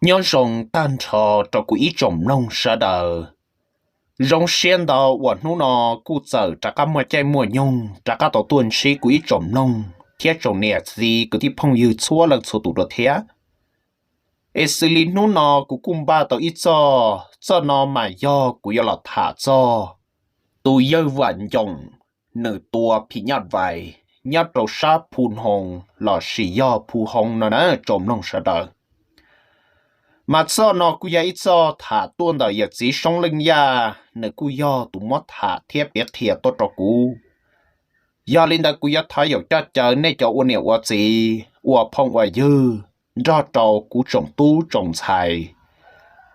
Nyob zoo tag nrho rau kuv ib tsoom mloog sawv daws. Zoo siab ntau uas hnub no kuj txawm rov qab muaj caij muaj nyoog rov qab tau tuaj ntsib kuv ib tsoom mloog thiab tsoom niam txiv kwv tij phooj ywg txhua leej txhua tus dua thiab. Es xws li hnub no kuv kuj npaj tau ib txoj, txoj no mas yog kuv yuav los tham txog tus yawg Vam Ncoom nws tua phim nyuj vais nyob rau sab Phu Hoo lossis yog Phu Hoo no na tsoom mloog sawv daws. Mas txoj no kuj yog ib txoj tham tuaj ntawm yawm txiv Soob Leej Yaj, nws kuj yog tus muab tham thiab piav qhia tuaj rau kuv. Yog li ntawd kuv yuav thov yaum coj caw nej cov ua niam ua txiv, ua phooj ua ywg, nrog rau kuv tsoom tub tsoom ntxhais,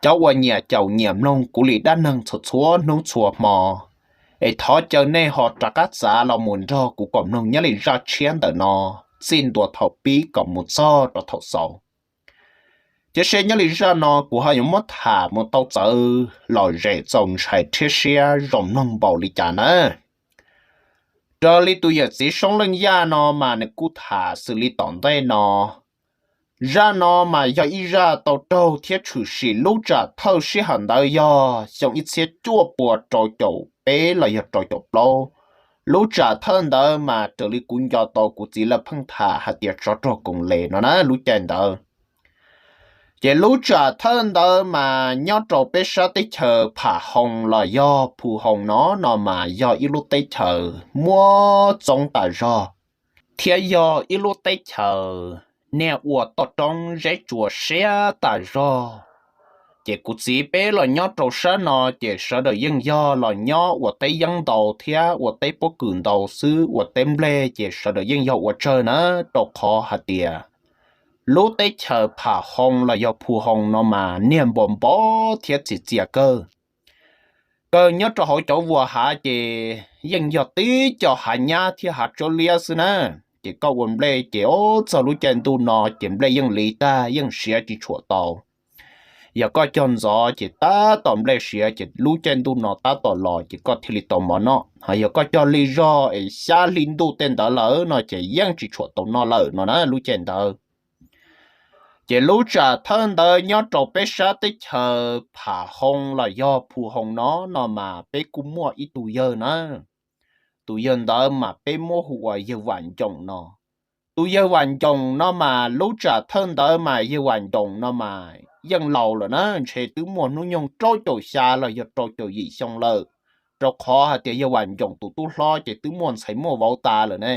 cov uas nyiam caum nyiam mloog kuv li dab neeg txhua txhua hnub txhua hmo, es thov caw nej ho rov qab txav los mus nrog kuv koom mloog nyob li zaj tshiab ntawm no txij ntua thaum pib kom mus txog rau thaum xaus. Ces seb nyob li zaj no kuv ho yuav muab tham mus tau txawv lom zem txaus ntshai thiab siab zoo mloog npaum li cas na. Raws li tus yawm txiv Soob Leej Yaj no mas nws kuj tham xws li tom ntej no. Zaj no mas yog ib zaj tau raug thiab tshwm sim lub tsam thawj sij hawm ntawd yog xyoo ib txhiab cuaj puas rau caum peb los yog rau caum plaub. Lub tsam thawj ntawd mas raws li kuv nco tau kuv txiv lawv pheej tham hais tias tsov rog koos les no na lub caij ntawd. Ces lub tsam thawj ntawd mas nyob rau peb sab teb chaws Pham Hoo los yog Phu Hoo no no mas yog ib lub teb chaws muaj txoob tas zog, thiab yog ib lub teb chaws niag ua toj roob zeb tsuas siab tas zog. Ces kuv txiv peb los nyob rau sab no ces sawv daws yeej yog los nyob ua teb yeeb ntau thiab ua teb pob kws ntau xwb, ua teb nplej ces sawv daws yeej yog ua tsawg na, rau qhov hais tias lub teb chaws Pham Hoo los yog Phu Hoo no mas niag npo npo thiab txias txias kawg. Kawg nyob rau hauv cov vuas hav ces yeej yog tib co hav nyab thiab hav tsob liab xwb na. Ces koj ua nplej ces ob txog lub caij ntuj no ces nplej yeej li tag yeej siav tsis tshuam tau. Yog koj cog ntxov ces tab tom nplej siav ces lub caij ntuj no tab tom los ces koj thiaj li tau mov noj. Ho yog koj cog lig zog es xya hli ntuj tej ntawd lawm no ces yeej tsis tshuam tau noj lawm no na lub caij ntawd. Ces lub tsam thawj ntawd nyob rau peb sab teb chaws Pham Hoo los yog Phu Hoo no no mas peb kuj muaj ib tug yawg na. Tus yawg ntawd mas peb muab hu ua yawg Vam Ncoom no. Tus yawg Vam Ncoom no mas lub tsam thawj ntawd mas yawg Vam Ncoom no mas yeej laus lawm na, ntshe twb muaj hnub nyoog rau caum xya los yog rau caum yim xyoo lawm, rau qhov hais tias yawg Vam Ncoom tus tub hlob ces twb muaj ntxhais muaj vauv tas lawm ne.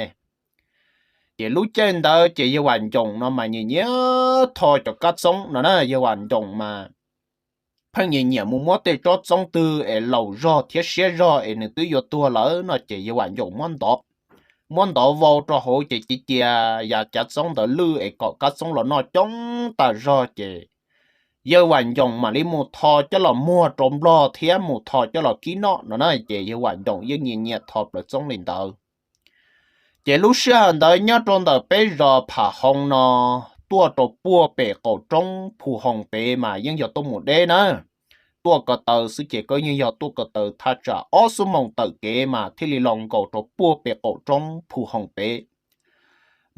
Ces lub caij ntawd ces yawg Vam Ncoom no mas nyiam nyiam tho cov kab txoob no na, yawg Vam Ncoom mas pheej nyiam nyiam mus muab tej tsob txoob twg es laus zog thiab siab zog es nws twb yuav tuag lawm no ces yawg Vam Ncoom muab ntov, muab ntov vau rau hauv ces cia cia yav cav txoob ntawd lwj es kom kab txoob los noj coob tas zog ces yawg Vam Ncoom mam li mus tho coj los muag rau Nplog thiab mus tho coj los kib noj no na ces yawg Vam Ncoom yeej nyiam nyiam tho plawv txoob li ntawd. Ces lub sij hawm ntawd nyob rau ntawm peb zos Pham Hoo no tuaj rau puag pem qaum roob Phu Hoo pem mas yeej yog tuaj mus deb na. Tuaj ko taw xwb ces koj yeej yog tuaj ko taw thaj tsam ob xuab moos tawm kev mas thiaj li los nkaus rau puag pem qaum roob Phu Hoo pem.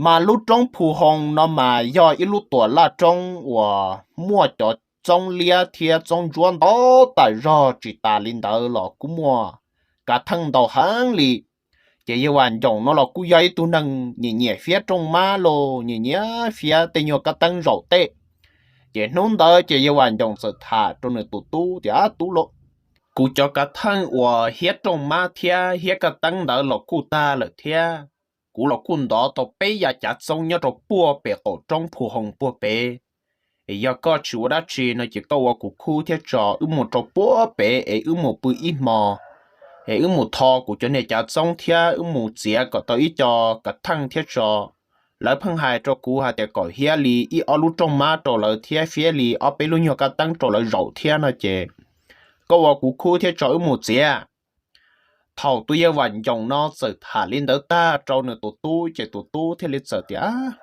Mas lub roob Phu Hoo no mas yog ib lub tuam laj roob uas muaj cov txoob liab thiab txoob ntsuab ntau tas zog, tsis tas li ntawd los kuj muaj kav theej ntau heev li. Ces yawg Vam Ncoom no los kuj yog ib tug neeg nyiam nyiam fiab rooj mab los nyiam nyiam fiab tej nyuag kab teeb zaum tej. Ces hnub ntawd ces yawg Vam Ncoom txawm tham rau nws tus tub tias, Tub lauj, kuv cov kav theej uas hiab rooj mab thiab hiab kab teeb ntawd los kuj tag lawm thiab. Kuv los kuj ntov tau peb yav cav txoob nyob rau puag pem qaum roob Phu Hoo puag pem. Es yog koj tsis ua dab tsi no ces koj ua kuv khub thiab tso wb mus rau puag pem es wb mus pw ib hmo, es wb mus tho kuv cov niag cav txoob thiab wb mus txiav kom tau ib co kav theej thiab tso. Lawv pheej hais rau kuv hais tias kom hiab li ib ob lub rooj mab rau lawv thiab fiab li ob peb lub nyuag kab teeb rau lawv zaum thiab no ces koj ua kuv khub thiab tso wb mus txiav. Thaum tus yawg Vam Ncoom no txawm tham li ntawd tag rau nws tus tub ces tus tub thiaj li txawm tias,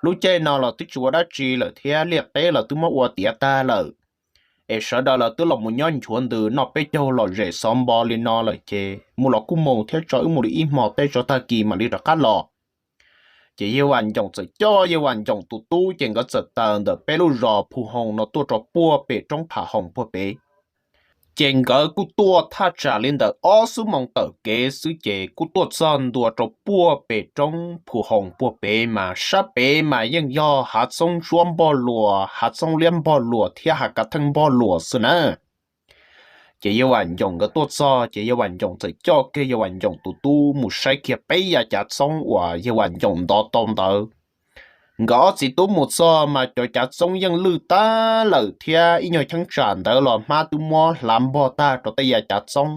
Lub caij no los twb tsis ua dab tsi lawm thiab liaj teb los twb muab ua tiav tag lawm, es sawv daws los twb los mus nyob nchuav ntws noj peb caug lom zem xov npo li no lawm ces mus los kuj mus thiab tso wb mus li ib hmo tej tso tag kis mam li rov qab los. Ces Yawg Vam Ncoom txawm coj Yawg Vam Ncoom tus tub ces nkawd txawm tawm ntawm peb lub zos Phu Hoos no tuaj rau puag pem roob Pham Hoos puag pem. Ces nkawd kuj tuaj thaj tsam li ntawm ob xuab moos tawm kev xwb ces kuj tuaj txog ntua rau puag pem roob Phu Hoos puag pem mas sab pem mas yeej yog hav txoob ntsuab npog luas, hav txoob liab npog luas thiab hav kav theej npog luas xwb na. Ces Yawg Vam Ncoom nkawd tuaj txog ces Yawg Vam Ncoom txawm coj kiag Yawg Vam Ncoom tus tub mus saib kiag peb yav cav txoob uas Yawg Vam Ncoom ntov tau ntawd. Nkawd ob txiv tub mus txog mas cov cav txoob yeej lwj tag lawm thiab ib nyuag cheeb tsam ntawd los hmab twb muab hlav npog tag rau tej yav cav txoob.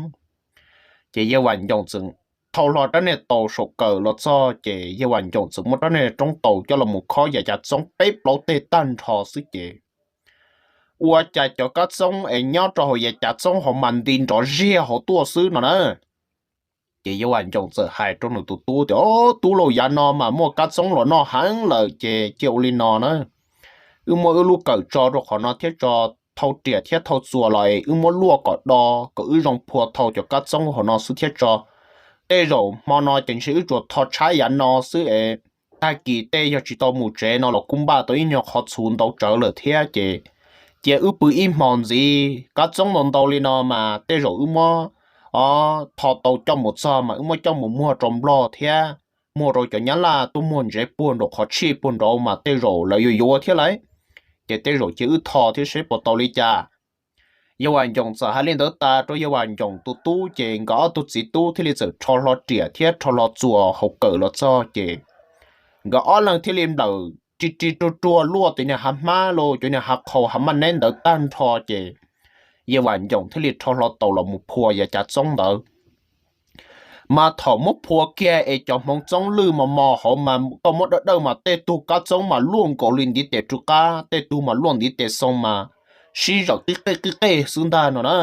Ces Yawg Vam Ncoom txawm thau hlo rab niag taus saum kawm los txog ces Yawg Vam Ncoom txawm muab rab niag roob taus coj los mus khob yav cav txoob peb plaub teg tag nrho xwb ces ua cas cov kab txoob es nyob rau hauv yav cav txoob hauv mas nti nrov ziag hauv tuaj xwb no na. Ces Yawg Vam Ncoom txawm hais rau nws tus tub tias, Au, tub lauj, yav no mas muaj kab txoob los noj heev lawm ces cia ua li no na, wb muab wb lub kawm tso rau qhov no thiab tso, thau riam thiab thau txuas los es wb muab luaj kom do kom wb zoo phua thau cov kab txoob hauv no xwb thiab tso. Tej zaum hmo no ces ntshe wb tsuas tho tshab yav no xwb es tag kis tej yog tsis tau mus tsev no los kuj npaj tau ib nyuag qhov txhuv ntau tsawv lawm thiab ces cia wb pw ib hmo ntxiv. Kab txoob ntau ntau li no mas tej zaum wb muab, o, tho tau coj mus txog mas wb muab coj mus muag rau Nplog thiab muag rau cov Nyab Laj tuaj muag ntsev puag nraum qhov tshij puag nraud mas tej zaum lawv yuav yuav thiab lauj. Ces tej zaum cia wb tho thiab seb puas tau li cas. Yawg Vam Ncoom txawm hais li ntawd tas rau Yawg Vam Ncoom tus tub ces nkawd ob tug txiv tub thiaj li txawm rho hlo riam thiab rho hlo txuas hauv kawm los txog ces nkawd ob leeg thiaj li nplawm ri ri ruag ruag luaj cov niag hav hmab los cov niag hav qhaus hav maj neb ntawd tag nrho ces Yawg Vam Ncoom thiaj li rho hlo taus los mus phua yav cav txoob ntawd. Mas thaum muab phua kiag es cov hmoov txoob lwj mos mos hauv mas koj muab dawj dawj mas tej tug kab txoob mas luaj nkaus li ntiv tes rov qab, tej tug mas luaj ntiv tes xoo mas sib zawm qib qej qib qej xwb ntag no na.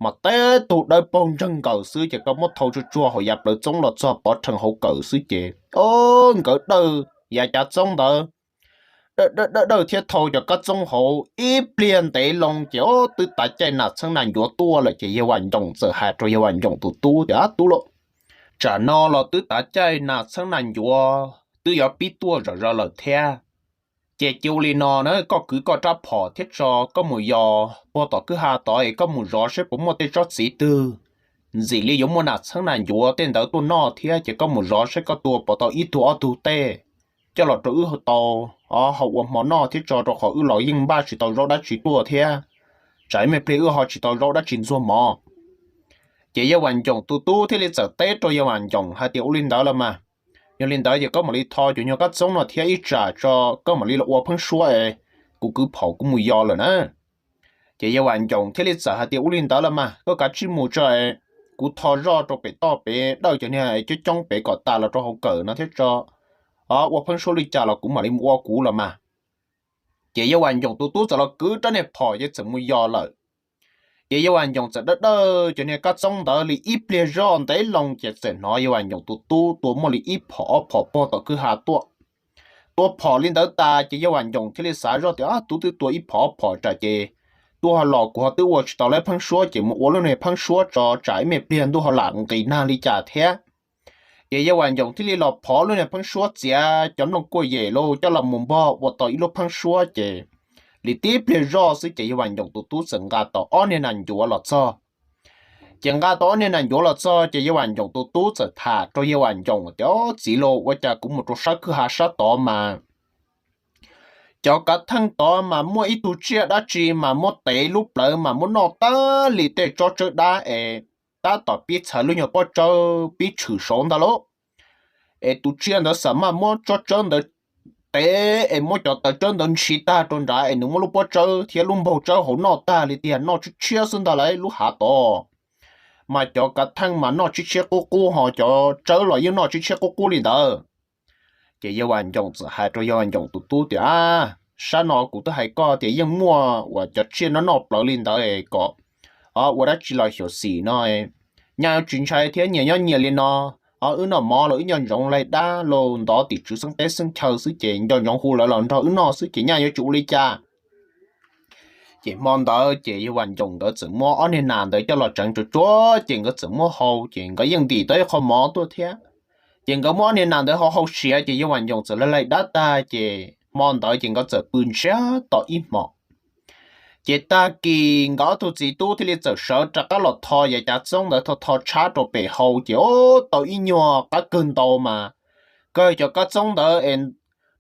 Mas tej tug dawb paug ntseeg nkaus xwb ces koj muab thau tsuag tsuag hauv yav plawv txoob los txog pov rhees hauv kawm xwb ces, o, nkawd dawj yav cav txoob ntawd, dawj dawj thiab thau cov kab txoob hauv ib pliag ntev loo ces, o, twb tav caij nas txheeb nas ncuav tuaj lawm ces Yawg Vam Ncoom txawm hais rau Yawg Vam Ncoom tus tub tias, Tub lauj, tsam no los twb tav caij nas txheeb nas ncuav twb yuav pib tuaj zom zaws lawm thiab. Ces cia ua li no na, koj kwv koj rab phom thiab tso, koj mus yos puag tom kwj ha tod es koj mus zov seb puas muaj tej tsob txiv twg ntxim li yuav muaj nas txheeb nas ncuav tej ntawd tuaj noj thiab ces koj mus zov seb koj tua puas tau ib tug ob tug tej coj los rau wb tau, o, hau ua hmo noj thiab tso, rau qhov wb los yeej npaj tsis tau zaub dab tsi tuaj thiab, tsam ib me pliag wb ho tsis tau zaub dab tsi ntxuag mov. Ces Yawg Vam Ncoom tus tub thiaj li txawm teb rau Yawg Vam Ncoom hais tias, Ua li ntawd los mas, yog li ntawd ces koj mam li tho cov nyuag kab txoob no thiab ib tsam tso, koj mam li los ua pheeb suab es kuv kwv phom kuv mus yos lawm na. Ces Yawg Vam Ncoom thiaj li txawm hais tias, Ua li ntawd los mas, koj kav tsij mus tso, kuv tho zoj rau pem toj pem dawj cov niag coob coob pem kom tas los rau hauv kawm no thiab tso, o, ua pheeb suab li cas los kuv mam li mus ua kuv los mas. Ces Yawg Vam Ncoom tus tub txawm los kwv rab niag phom ces txawm mus yos lawm. Ces Yawg Vam Ncoom txawm dawj dawj cov niag kab txoob ntawd li ib pliag zoj ntev loo ces txawm hnov Yawg Vam Ncoom tus tub tua muaj li ib phom ob phom puag tom kwj ha tuaj. Tua phom li ntawd tas ces Yawg Vam Ncoom thiaj li xav zoj tias, Tub twb tua ib phom ob phom tsam ces tub ho los kuv ho twb ua tsis tau lawv pheeb suab ces mus ua lub niag pheeb suab tso, tsam ib me pliag ntuj ho lam nqis nag li cas thiab. Ces Yawg Vam Ncoom thiaj li los phov lub niag pheeb suab txiav cov nplooj kuaj yem los coj los mus npog ua tau ib lub pheeb suab ces li tib pliag zoj xwb ces Yawg Vam Ncoom tus tub txawm nqa tau ob niag nas ncuav los txog. Ces nqa tau ob niag nas ncuav los txog ces Yawg Vam Ncoom tus tub txawm tham rau Yawg Vam Ncoom tias, Txiv lauj, ua cas kuv mus rau sab kwj ha sab tod mas cov kav theej tod mas muaj ib tug tsiaj dab tsi mas muab tev lub plawv mas muab noj tag li tej tsob tsawb dab es tab tom pib txhawv lub nyuag pob tsawb pib tshwm saud ntag lauj. Es tus tsiaj ntawd xam maj muab tsob tsawb ntawd tev es muab cov taw tsawb ntawd ntshiv tag rau nrad es nws muab lub pob tsawb thiab lub npaug tsawb hauv noj tag li tiag, noj tshiab tshiab xwb ntag lauj lub hav tod. Mas cov kav theej mas noj tshiab tshiab qub qub ho cov tsawb los yeej noj tshiab tshiab qub qub li ntawd. Ces Yawg Vam Ncoom txawm hais rau Yawg Vam Ncoom tus tub tias, Ab, sab no kuv twb hais koj tias yeej muaj uas cov tsiaj no noj plawv li ntawd kom ua dab tsi los xyuam xim no, nyaj yuav tsis ntshai thiab, nyias nyob nyias li no, wb noj mov los wb nco ntsoov laig dab los ntov tim tswv xeeb teb xeeb chaw xwb ces nco ntsoov hu lawv los nrog wb noj xwb ces nyaj yuav tsis ua li cas. Ces hmo ntawd ces Yawg Vam Ncoom nkawd txawm muab ob niag nas ntawd coj los tseev tsuag tsuag ces nkawd txawm muab hau ces nkawd yeej ntim tau ib qho mov tuaj thiab. Ces nkawd muab niag nas ntawd hau hau siav ces yawg Vam Ncoom txawm laig laig dab tag ces hmo ntawd ces nkawd txawm pw ntsiag to ib hmos. Ces tag kis nkawd ob tug txiv tub thiaj li txawm sawv rov qab los tho yav cav txoob ntawd tho tho tshab rau pem hau ces o, tau ib nyuag qab kawg ntau mas kawg cov kab txoob ntawd es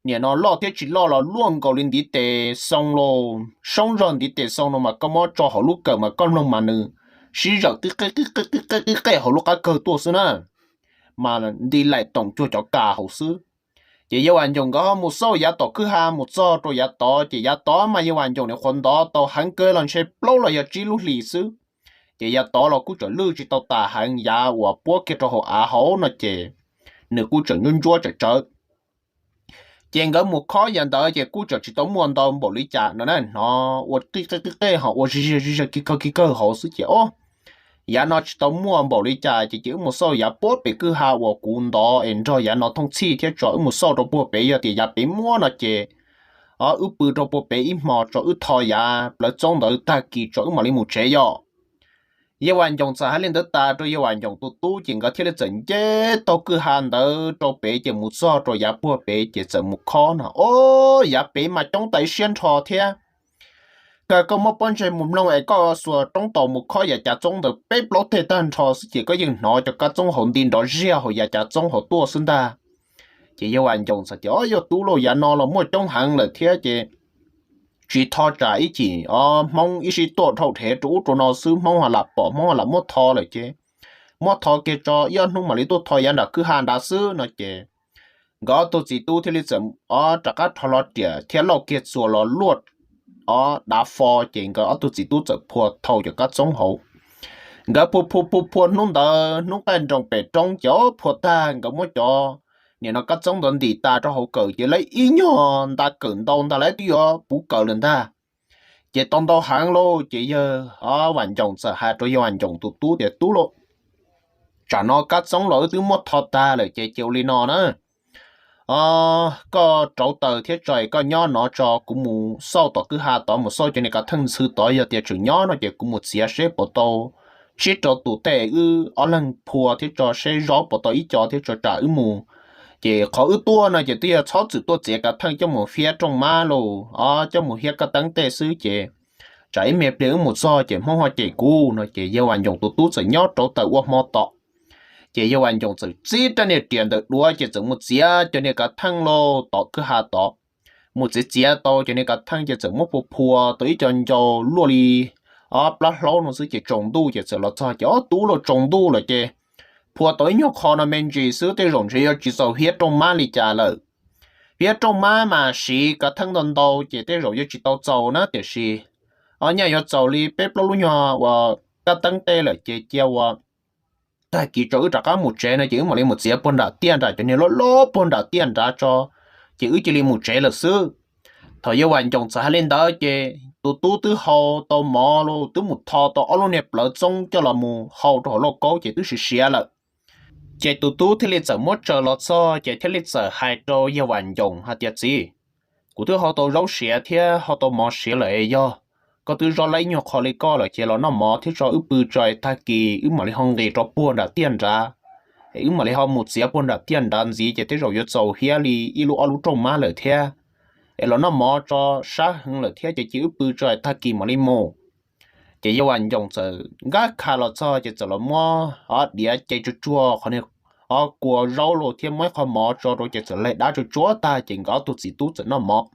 nim no loj thiab tsis loj los luaj nkaus li ntiv tes xoo los soob zog ntiv tes xoo no mas koj muab tso hauv lub kawm mas koj mloog mas nws sib zawm qib qeb qib qeb hauv lub qab kawg tuaj xwb na, mas nti laim toom cuag cov kas hauv xwb. Ces yawg Vam Ncoom nkawd mus xauj yav tom kwj ha mus txog rau yav tod ces yav tod mas yawg Vam Ncoom nim qhuav ntov tau heev kawg los ntshe plaub los yog tsib lub hlis xwb. Ces yav tod los kuj tseem lwj tsis tau tas heev, yav uas puab kiag rau hauv av hauv no ces nws kuj tseem ntsuab ntsuab tsawv tsawv. Ces nkawd mus khob yav ntawd ces kuj tseem tsis tau muaj ntau npaum li cas no na, hnov ua qij qej qij qej ho ua zig zig zig zig kig kawg kig kawg hauv xwb ces o, yav no tsis tau muaj npaum li cas ces cia wb mus xauj yav puag pem kwj ha uas kuv ntov es nrog yav no thooj txhij thiab tso wb mus xauj rau puag pem yog tias yav pem muaj no ces o wb pw rau puag pem ib hmos tso wb tho yav plawv txoob ntawd tag kis tso wb mam li mus tsev yom. Yawg Vam Ncoom txawm hais li ntawd tas rau yawg Vam Ncoom tus tub ces nkawd thiaj li txawm nce taug kwj ha ntawd rau pem ces mus txog rau yav puag pem ces txawm mus khob no o, yav pem mas coob tas ib siab nrho thiab. Kawg koj muab pob ntseg mus mloog es koj xuas roob taus mus khob yav cav txoob ntawd peb plaub teg tag nrho xwb ces koj yeej hnov cov kab txoob hauv nti nrov ziag hauv yav cav txoob hauv tuaj xwb ntag. Ces yawg Vam Ncoom txawm tias o, yog tub lauj, yav no los muaj coob heev lawm thiab ces tsis tho tsam ib chim o Hmoob ib sib tuaj dhau dhev rau ub rau no xwb Hmoob ho lam pom Hmoob ho lam muab tho lawm ces muab tho kiag tso ib ob hnub mam li tuaj tho yav nram kwj ha nrad xwb no ces nkawd ob tug txiv tub thiaj li txawm o rov qab rho hlo riam thiab lauj kiag txuas los luaj o dav fo ces nkawd ob tug txiv tub txawm phua thau cov kab txoob hauv. Nkawd phua phua phua phua hnub ntawd hnub qaij nroos pem roob ces o phua tag nkawd muab cov nim no kab txoob ntawd ntim tas rau hauv kawm ces lawv ib nyuag nta kawm ntau ntag lawv twb yuav puv kawm lawm ntag. Ces tau ntau heev lauj ces yawg o Vam Ncoom txawm hais rau yawg Vam Ncoom tus tub tias tub lauj, tsam no kab txoob los wb twb muab tho tag lawm ces cia ua li no na, koj rauv taws thiab tso es koj nyob no tso kuv mus xauj tom kwj ha tod mus xauj cov niag kav theej ntxhw tod yog tias tseem nyob no ces kuv mus txiav seb puas tau tsib rau tus tej wb ob leeg phua thiab tso seb zaub puas tau ib co thiab tso tsam wb mus. Ces qhov wb tuaj no ces twb yog txhob txwm tuaj txiav kav theej coj mus hiab rooj mab los o coj mus hiab kab teeb tej xwb ces tsam ib me pliag wb mus txog ces Hmoob ho cem kuv no ces yawg Vam Ncoom tus tub txawm nyob rauv taws ua hmo tom. Ces yawg Vam Ncoom txawm txib rab niag riam ntawm duav ces txawm mus txiav cov niag kav theej lauj tom kwj ha tod. Mus txiav txiav tau cov niag kav theej ces txawm muab phua phua tau ib co ncau luaj li ob plab hlaub no xwb ces tsaus ntuj ces txawm los txog ces ob tub los tsaus ntuj lawm ces phua tau ib nyuag qho no me ntsis xwb tej zaum ntshe yuav tsis txaus hiab rooj mab li cas lawm. Hiab rooj mab mas siv kav theej ntau ntau ces tej zaum yuav tsis tau txaus na tiam sis o nyaj yuav txaus li peb plaub lub nyuag uas kab teeb tej lawm ces cia ua tag kis tso wb rov qab mus tsev no ces wb mam li mus txiav puag nram tiaj nram cov niag loj loj puag nram tiaj nrad tso ces wb cia li mus tsev lawm xwb. Thaum yawg Vam Ncoom txawm hais li ntawd ces tus tub twb hau tau mov los twb mus tho tau ob lub niag plawv txoob coj los mus hau rau hauv lauj kaub ces twb siav siav lawm. Ces tus tub thiaj li txawm muab tsaws los txog ces thiaj li txawm hais rau yawg Vam Ncoom hais tias txiv, kuv twb hau tau zaub siav thiab hau tau mov siav lawm es yog koj twb zov lab ib nyuag qho li koj lawm ces los noj mov thiab tso wb pw tso es tag kis wb mam li ho nqis rau puag nram tiaj nrad es wb mam li ho mus txiav puag nram tiaj nrad ntxiv ces tej zaum yuav txaus hiab li ib lub ob lub rooj mab lawm thiab. Es los noj mov tso sab heev lawm thiab ces cia wb pw tso es tag kis mam li mus. Ces yawg Vam Ncoom txawm nkag kha los txog ces txawm los muab o diav ce tsuag tsuag qhov niag o kua zaub los thiab muab ib qho mov tso rau ces txawm laig dab tsuag tsuag tag ces nkawd ob tug txiv tub txawm noj mov.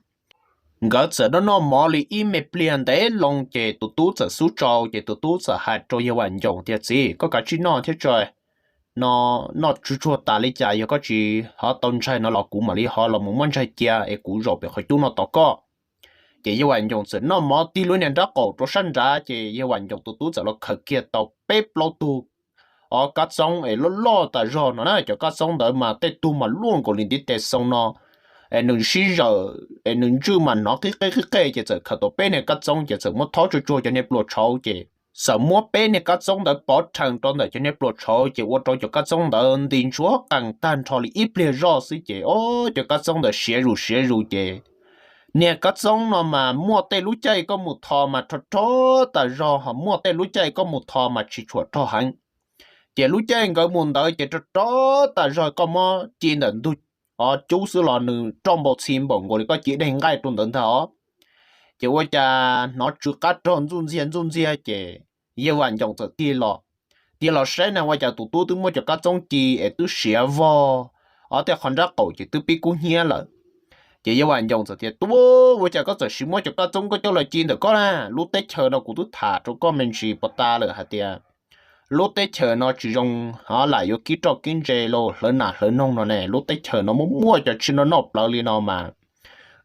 Nkawd txawm noj noj mov li ib me pliag ntev loo ces tus tub txawm xub tsau ces tus tub txawm hais rau yawg Vam Ncoom tias txiv, koj kav tsij noj thiab tso, no noj tsuag tsuag tas li cas yog koj tsis ho tau ntshai no los kuv mam li ho los mus muab ntshai cia es kuv zaum pem qhov cub no tos koj. Ces yawg Vam Ncoom txawm noj mov tig lub niag nrab qaum rau sab nrad ces yawg Vam Ncoom tus tub txawm los khaws kiag tau peb plaub tug o kab txoob es loj loj tas zog no na. Cov kab txoob ntawd mas tej tug mas luaj nkaus li ntiv tes xoo no es nws sib zawm es nws ntswj mas hnov qib qeb qib qeb ces txawm khaws tau peb niag kab txoob ces txawm muab thob tsuag tsuag cov niag pluas tshauv ces txawm muab peb niag kab txoob ntawd pov rhees rau ntawm cov niag pluas tshauv ces ua rau cov kab txoob ntawd nti ntsuag qees tag nrho li ib pliag zoj xwb ces o cov kab txoob ntawd siav zus siav zus ces niag kab txoob no mas muaj tej lub caij koj mus tho mas rho rho tas zog ho muaj tej lub caij koj mus tho mas tsis tshua rho heev. Ces lub caij nkawd mus ntawd ces rog rog tas zog, koj muab ci ntawm ntug cub xwb los nws roj npau txhi npaum nkaus li koj ci dej nqaij rau ntawd ntag os. Ces ua cas hnov tsw qab rog ntxuj ntxiag ntxuj ntxiag ces Yawg Vam Ncoom txawm tig los, tig los saib na ua cas tus tub twb muab cov kab txoob ci es twb siav vog, ob tej qhov nrab qaum ces twb pib kub hnyiab lawm. Ces Yawg Vam Ncoom txawm tias, Tub, ua cas koj txawm sis muab cov kab txoob koj coj los ci ntawm koj na? Lub teb chaws no kuv twb tham rau koj me ntsis puag ta lawm hais tias lub teb chaws no tsis zoo lam yuav kib roj kib ntse los hlawv nas hlawv noog no ne. Lub teb chaws no muaj muaj cov tsiaj noj noj plawv li no mas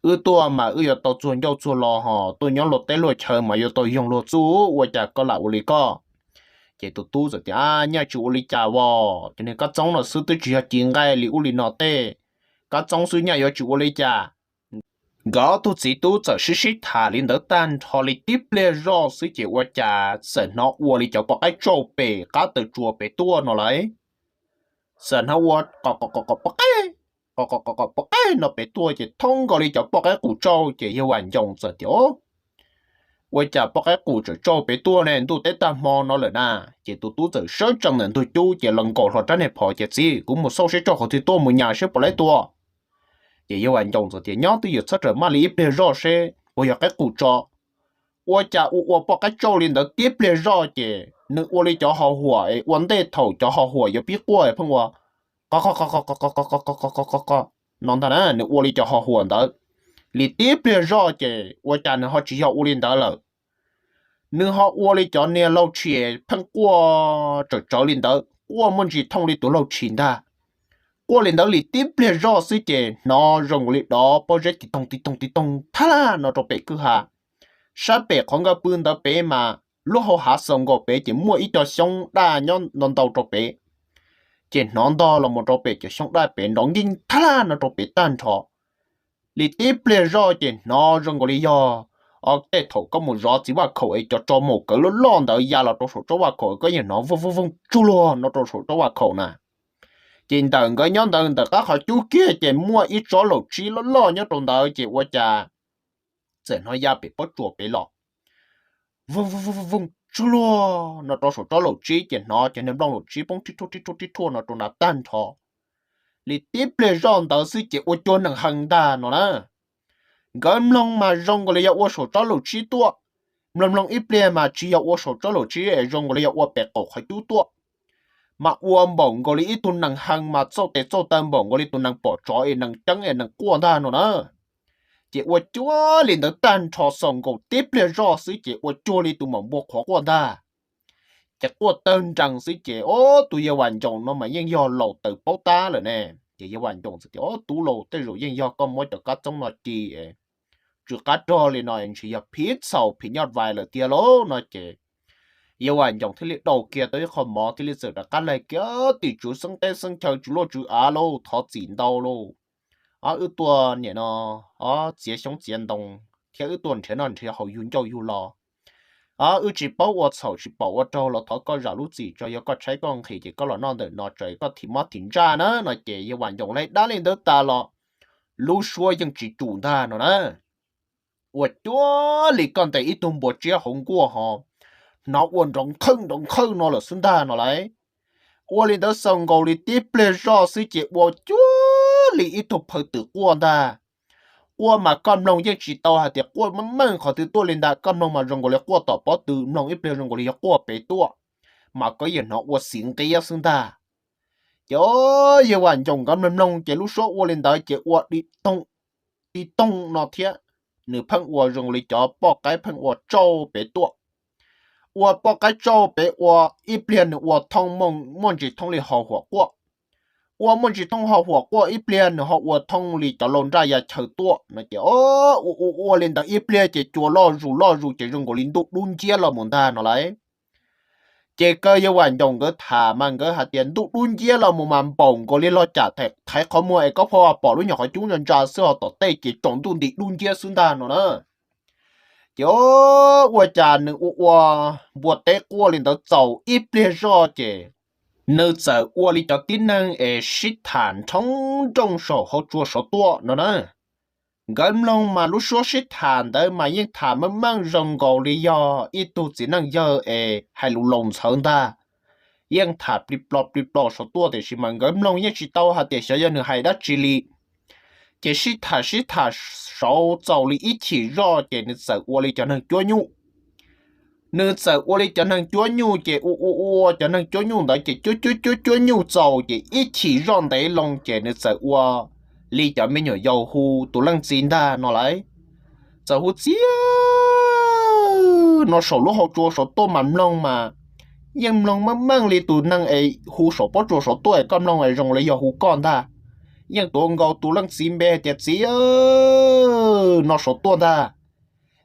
wb tuaj mas wb yuav tau txuag ncauj txuag lo ho tuaj nyob luag teb luag chaw mas yuav tau yoog luag txuj, ua cas koj lam ua li koj? Ces tus tub txawm tias, Nyaj tsis ua li cas os, cov niag kab txoob no xwb twb tsis yog ci nqaij li ub li no tej, kab txoob xwb nyaj yuav tsis ua li cas. Nkawd ob tug txiv tub txawm sib sib tham li ntawd tag nrho li tib pliag zoj xwb ces ua cas txawm hnov ua li cov poj qaib tsauj pem qab taw tsua pem tuaj no lauj. Txawm hnov ua qo qo qo qo poj qaib, qo qo qo qo poj qaib no pem tuaj ces thoob nkaus li cov poj qaib qus tsauj ces Yawg Vam Ncoom txawm tias, Ua cas poj qaib qus tseem tsauj pem tuaj ne, ntuj teb tag hmo no lawm na? Ces tus tub txawm sawv tsees ntawm ntug cub ces los nkaum hlo rab niag phom ces, Txiv, kuv mus xauj seb tsauj qhov twg tuaj mus nyas seb puas laib tua. Ces Yawg Vam Ncoom txawm tias, Nyob twj ywm, txhob rawm maj li, ib pliag zoj seb puas yog qaib qus tso. Ua cas ua ua poj qaib tsauj li ntawd tib pliag zoj ces nws ua li cov ho huam es ua ntej thaum cov ho huam yuav pib quaj pheej ua qo qo qo qo qo qo qo qo qo qo qo no ntag na, nws ua li cov ho huam ntawd li tib pliag zoj ces ua cas nws ho tsis yog ua li ntawd lawm. Nws ho ua li cov niag laug tshis pheej quaj tsawm tsawv li ntawd, quaj muaj ntsis thooj li tus laug tshis ntag. Quaj li ntawd li tib pliag zoj xwb ces hnov zoo nkaus li dov pob zeb tis toog tis toog tis toog thab laj no rau pem kwj ha. Sab pem qhov nkawd pw ntawd pem mas lub hau hav xaus nkaus pem ces muaj ib co xyoob daj nyob ntau ntau rau pem. Ces hnov ntog los mus rau pem cov xyoob daj pem nrov nkeej thab laj no rau pem tag nrho. Li tib pliag zoj ces hnov zoo nkaus li yog, o, tej thaum koj mus zov txiv vaj khaum es cov tso maum kawv loj loj ntawd ya los rau saum tsob vaj khaum koj yeej hnov vooj vooj vooj tsuj luag no rau saum tsob vaj khaum na. Ces ntawm nkawd nyob ntawd ntawm qab qhov cub kiag ces muaj ib tsob laum tsib loj loj nyob rau ntawd ces ua cas txawm hnov ya pem pob tsuas pem los vooj vooj vooj tsuj luag no rau saum tsob laum tsib ces hnov cov niag nplooj laum tsib poob rhib rhuaj rhib rhuaj rhib rhuaj no rau nrad tag nrho. Li tib pliag zoj ntawd xwb ces ua cuag nees hees ntag no na. Nkawd mloog mas zoo nkaus li yog ua saum tsob laum tsib tuaj, mloog mloog ib pliag mas tsis yog ua saum tsob laum tsib es zoo nkaus li yog ua pem qaum qhov cub tuaj. Mas ua npaum nkaus li ib tug nees hees mas txauj tes txauj taw npaum nkaus li tus nees pom tsov es nees ceeb es nees quaj ntag no na. Ces ua cuag li ntawd tag nrho xaus nkaus tib pliag zoj xwb ces ua cuag li tus maum npua qhuav quaj ntag. Ces quaj tawg nrees xwb ces, o, tus Yawg Vam Ncoom no mas yeej yog laus taws paub tab lawm ne. Ces Yawg Vam Ncoom txawm tias, O, tub laus, tej zaum yeej yog koj muab cov kab txoob no ci tsw qab rog li no ntshe yog phim txhaum phim nyuj vais lawm tiag lauj no ces Yawg Vam Ncoom thiaj li daus kiag tau ib qho mov thiaj li txawm rov qab laig kiag tim tswv xeeb teb xeeb chaw tswv luaj tswv av lauj, thov txim ntau lauj. O, wb tuaj nim no, o, txiav xyoob txiav ntoo thiab wb tuaj nrhiav noj nrhiav haus yug ncauj yug lo. O, wb tsis paub ua txhaum tsis pom ua raug los thov koj zam lub txim tso, yog koj tshaib koj nqhis ces koj los noj ntawm no tso, koj thim mob thim ntsaj na no ces Yawg Vam Ncoom laig dab li ntawd tas los lub suab yeej tsis tsum ntag no na. Ua cuag li koj ntes ib tug npua tsiab hauv nkuaj ho hnov ua nrov nkhawj nrov nkhawj no lawm xwb ntag no lauj. Ua li ntawd xaus nkaus li tib pliag zoj xwb ces ua cuag li ib tug phaw twm quaj ntag. Quaj mas koj mloog yeej tsis tau hais tias quaj meej meej qhov twg tuaj li ntag, koj mloog mas zoo nkaus li quaj tom pob tw, mloog ib pliag zoo nkaus li yog quaj pem tuaj, mas koj yeej hnov ua xiv nqiab xwb ntag. Ces Yawg Vam Ncoom nkawd mloog mloog ces lub suab ua li ntawd ces ua di toog, di toog no thiab, nws pheej ua zoo li cov poj qaib pheej ua tsauj pem tuaj. Ua poj qaib tsauj pem ua ib pliag nws ua thooj muaj ntsis thooj li ho huam quaj. Ua muaj ntsis thooj ho huam quaj ib pliag nws ho ua thooj li cov laus nraj ya chaw tuaj no ces ua ua ua li ntawd ib pliag ces cua loj zus loj zus ces zoo nkaus li ntuj dub nciab los mus ntag no lauj. Ces kaw Yawg Vam Ncoom nkawd tham mas nkawd hais tias ntuj dub nciab los mus mas npaum nkaus li log cam thaiv qhov muag es koj pom lub nyuag qhov cub ntsa ntsa xwb ho tom tej ces tsaus ntuj nti dub nciab xwb ntag no na. Ces ua cas nws ua ua npua teb quaj li ntawd txaus ib pliag zoj ces nws txawm ua li cov tib neeg es sib tham nrhoob nrooj saum hauv tsua saud tuaj no na. Nkawd mloog mas lub suab sib tham ntawd mas yeej tham meej meej zoo nkaus li yog ib tug txiv neej yawg es hais lus laus ntxhawv ntag. yeej tham plig plo plig plo saud tuaj tiam sis mas nkawd mloog yeej tsis tau hais tias xyov yog nws hais dab tsi li. Ces sib tham sib tham saud txaus li ib chim zoj ces nws txawm ua li cov neeg cuab nyuj. Nws txawm ua li cov neeg cuab nyuj ces ua ua ua cov neeg cuab nyuj ntawd ces cuab cuab cuab cuab nyuj txaus ces ib chim zoj ntev loo ces nws txawm ua li cov me nyuam yaus hu tus leej txiv ntag no lauj. Txawm hu txiv no saum lub hauv tsua saud tuaj mas mloog mas yeej mloog meej meej li tus neeg es hu saum pob tsuas saud tuaj es koj mloog es zoo li yog hu koj ntag. Yeej tuav nkaus tus leej txiv npe hais tias txiv no saud tuaj ntag.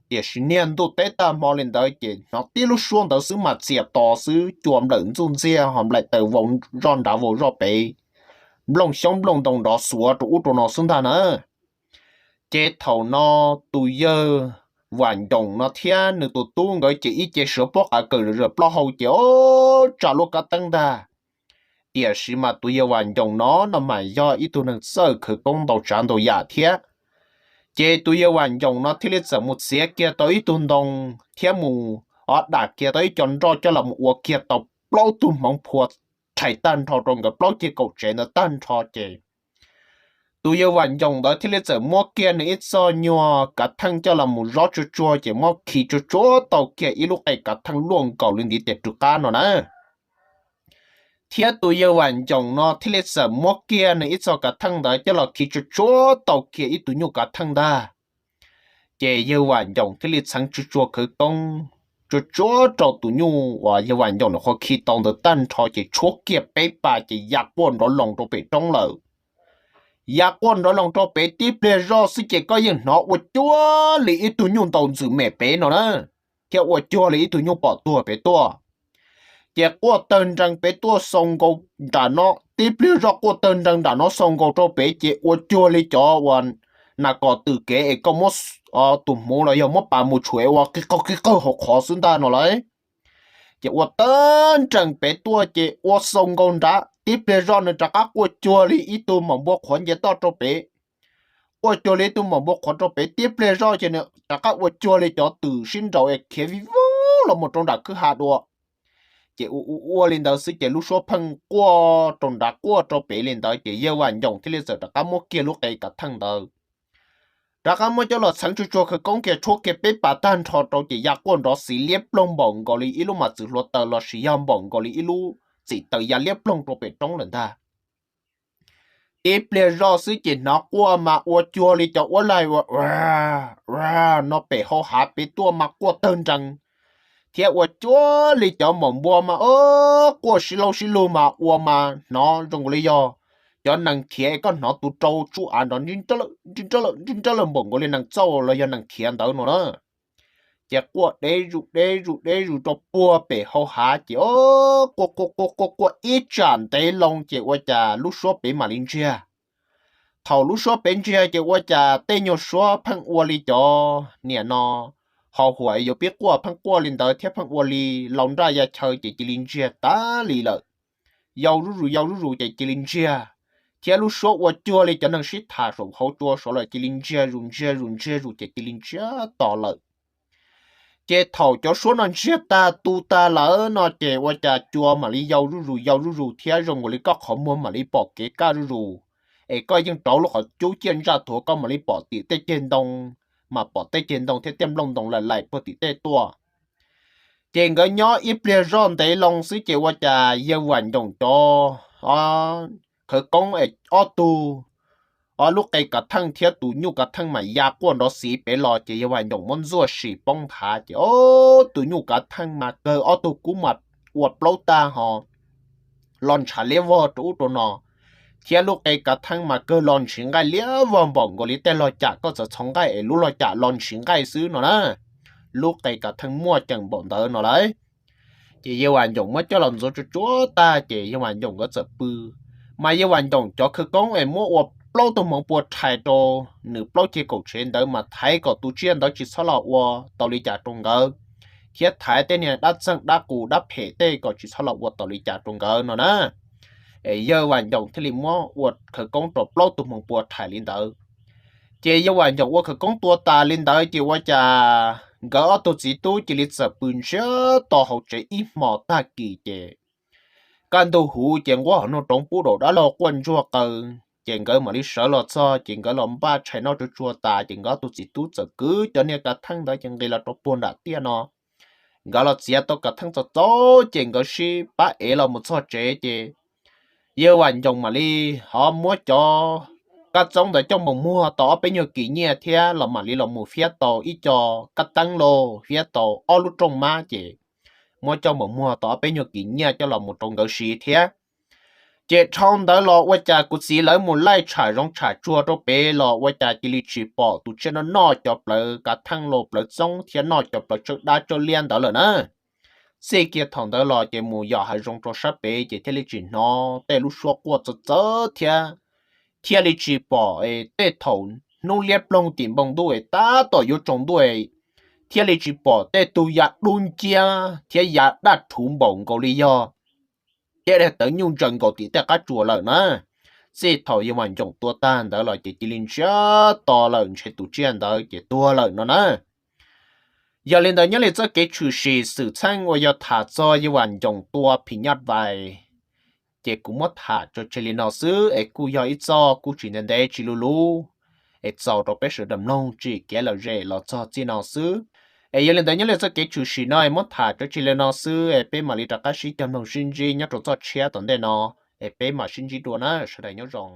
Tiam sis niag ntuj teb tag hmo li ntawd ces hnov tib lub suab ntawd xwb mas txias to xwb, cua nplawm ntxuj ntxiag ho nplaim taws vau zoj nrad vau zoj pem, nplooj xyoob nplooj ntoo nrov xuav rau ub rau no xwb ntag na. Ces thaum no tus yawg Vam Ncoom no thiab nws tus tub nkawd ces ib ce sawv pob qa kawm zawm plaub hau ces o tsa luaj kab teeb ntag. Tiam sis mas tus yawg Vam Ncoom no no mas yog ib tug neeg txawj khawv koob ntau tsav ntau yam thiab. Ces tus yawg Vam Ncoom no thiaj li txawm mus txiav kiag tau ib tug ntoo thiab mus o dam kiag tau ib co nroj coj los mus ua kiag tau plaub tug hmoov phua rhais tag nrho rau nkawd plaub ceg kaum tsev ntawd tag nrho ces tus yawg Vam Ncoom ntawd thiaj li txawm muab kiag nws ib txoj nyuag kav theej coj los mus zov tsuag tsuag ces muab khi tsuag tsuag tau kiag ib lub qe kav theej luaj nkaus li ntiv tes rwg qab no na. Thiab tus yawg Vam Ncoom no thiaj li txawm muab kiag nws ib txoj kav theej ntawd coj los khi tsuag tsuag tau kiag ib tug nyuj kav theej ntag. Ces yawg Vam Ncoom thiaj li txheev tsuag tsuag khawv koob tsuag tsuag rau tus nyuj uas yawg Vam Ncoom nws qhuav khi tau ntawd tag nrho ces tshuab kiag peb pas ces ya quaj nrov loos rau pem roob lawm. Ya quaj nrov loos rau pem tib pliag zoj xwb ces koj yeej hnov ua cuag li ib tug nyuj ntaus ntxwm mem pem no na, thiab ua cuag li ib tug nyuj pom tuag pem tuaj. Ces quaj tawg nrees pem tuaj xau nkaus nram no, tib pliag zoj quaj tawg nrees nram no xau nkaus rau pem ces ua cuag li cov uas nas kom twm kev es koj muab tus hmuv los yog muab pas mus tshum es ua qig qawg qig qawg hauv qhov xwb ntag no lauj. Ces ua tawg nrees pem tuaj ces ua xau nkaus nrad, tib pliag zoj nws rov qab quaj cuag li ib tug maum npua qhuav nce toj rau pem. Quaj cuag li ib tug maum npua qhuav rau pem tib pliag zoj ces nws rov qab ua cuag li cov twm sib nraus es khiav vij voog los mus rau nram kwj ha dua. Ces ua ua ua li ntawd xwb ces lub suab pheej quaj rau nrad quaj rau pem li ntawd ces yawg Vam Ncoom thiaj li txawm rov qab muab kiag lub qe kav theej ntawd, rov qab muab coj los txheev tsuag tsuag khawv koob kiag tshuab kiag peb pas tag nrho rau ces ya quaj nrov xiv liab ploog npaum nkaus li ib lub mas txwm hluav taws los sis yog npaum nkaus li ib lub txim taws ya liab ploog rau pem roob lawm ntag. Tib pliag zoj xwb ces hnov quaj mas ua cuag li cov uab laig ua ua no pem hau hav pem tuaj mas quaj tawg nrees, thiab ua cuag li cov maum npua mas o quaj sib laub sib lug mas ua mas hnov zoo nkaus li yog cov nees khiav es koj hnov tus rau tsuj av nrov nrib nrab lawm npaum nkaus li nees txauj los yog nees khiav ntawd no na. Ces quaj deb zus deb zus deb zus rau puag pem hau hav ces o quaj quaj quaj quaj quaj ib tsam ntev loo ces ua cas lub suab pem mam li ntsiag. Thaum lub suab pem ntsiag ces ua cas tej nyuag suab pheej ua li cov niam no ho huam yuav pib quaj pheej quaj li ntawd thiab pheej ua li laus nraj ya chaw ces cia li ntsiag tas li lawm. Yau zuj zus yau zuj zus ces cia li ntsiag, thiab lub suab ua cuag li cov neeg sib tham saum hauv tsua saud lawm cia li ntsiag zus ntsiag zus ntsiag zus ces cia li ntsiag to lawm. Ces thaum cov suab no ntsiag tag tu tag lawm no ces ua cas cua mam li yau zuj zus yau zuj zus thiab zoo nkaus li koj qhov muag mam li pom kev kaj zuj zus, es koj yeej rauv lub qhov cub ciaj ntsaj thuav koj mam li pom tim tej ceg ntoo, mas pom tej ceg ntoo thiab tej nplooj ntoo laim laim puag tim tej tuaj. Ces nkawd nyob ib pliag zoj ntev loo xwb ces ua cas yawg Vam Ncoom cov khawv koob es ob tug, ob lub qe kav theej thiab tus nyuj kav theej mas ya quaj nrov xiv pem los ces yawg Vam Ncoom muab ntxuaj sim poob nthav ces o tus nyuj kav theej mas kawg ob tug kub mas ua plaub tag ho los ntshav liab vog rau ub rau no, thiab lub qe kav theej mas kawg los ntshiv nqaij liab vog npaum nkaus li tej log cam koj txawv txhoov nqaij es lub log cam los ntshiv nqaij xwb no na. Lub qe kav theej muaj ceem npaum ntawd no lauj. Ces yawg Vam Ncoom muab coj los ntxuav tsuag tsuag tag ces yawg Vam Ncoom nkawd txawm pw. Mas yawg Vam Ncoom cov khawv koob es muab ua plaub tug hmoov pua rhais rau nws plaub ceg kaum tsev ntawd mas thaiv kom tus tsiaj ntawd tsis txhob los ua tau li cas rau nkawd, thiab thaiv tej niag dab txeeg dab qus dab phem tej kom tsis txhob los ua tau li cas rau nkawd no na. Es yawg Vam Ncoom thiaj li muab ua khawv koob rau plaub tug hmoov pua rhais li ntawd. Ces yawg Vam Ncoom ua khawv koob tua tas li ntawd ces ua cas nkawd ob tug txiv tub cia li txawm pw ntsiag to hauv tsev ib hmos tag kis ces kaj ntug huv ces nquab hauv noog roov pub daum dab laug quaj ntsuag qaws. Ces nkawd mam li sawv los txog ces nkawd los npaj tshais noj tsuag tsuag tas ces nkawd ob tug txiv tub txawm kwv cov niag kav theej ntawd ces nqis los rau puag nram tiaj no. Nkawd los txiav tau kav theej txog txaus ces nkawd sib pab ev los mus txog tsev ces yawg Vam Ncoom mam li ho muab cov kab txoob ntawd coj mus muag tau ob peb nyuag kis nyiaj thiab los mam li los mus fiab tau ib co kab teeb los fiab tau ob lub rooj mab ces muab coj mus muag tau ob peb nyuag kis nyiaj coj los mus rau nkawd siv thiab. Ces dhau ntawd los ua cas kuv txiv lawv mus laij tsham zoov tsham tsuag rau pem los ua cas cia li tsis pom tus tsiaj no noj cov plawv kav theej los plawv txoob thiab noj cov plawv tsawb dab tsawb liab ntawd lawm na. Txij kiag thaum ntawd los ces mus yos hav zoov rau sab pem ces thiaj li tsis hnov tej lub suab quaj txawv txawv thiab, thiaj li tsis pom es tej thaum hnub liab ploog tim npoo ntuj es tab tom yuav tsaus ntuj es thiaj li tsis pom tej tug ya dub nciab thiab ya daj rhuv npaum nkaus li yog caj dab tawv nyuj ntsaws nkaus tim tej qab tsuas lawm na. Txij thaum yawg Vam Ncoom tua tag ntawd los ces cia li ntsiag to lawm ntshe tus tsiaj ntawd ces tuag lawm no na. Yog li ntawd nyob li txoj kev tshwm sim xwm txheej uas yog tham txog yawg Vam Ncoom tua phim nyuj vais ces kuv muab tham tso tseg li no xwb es kuj yog ib txoj kuj tsis ntev ntev tsis luv luv es txaus rau peb sawv daws mloog tsim kev lom zem los txog txij no xwb. Es yog li ntawd nyob li txoj kev tshwm sim no es muab tham tso tseg li no xwb es peb mam li rov qab sib cog mloog sib ntsib nyob rau txoj tshiab tom ntej no es peb mam sib ntsib dua na, sawv daws nyob zoo.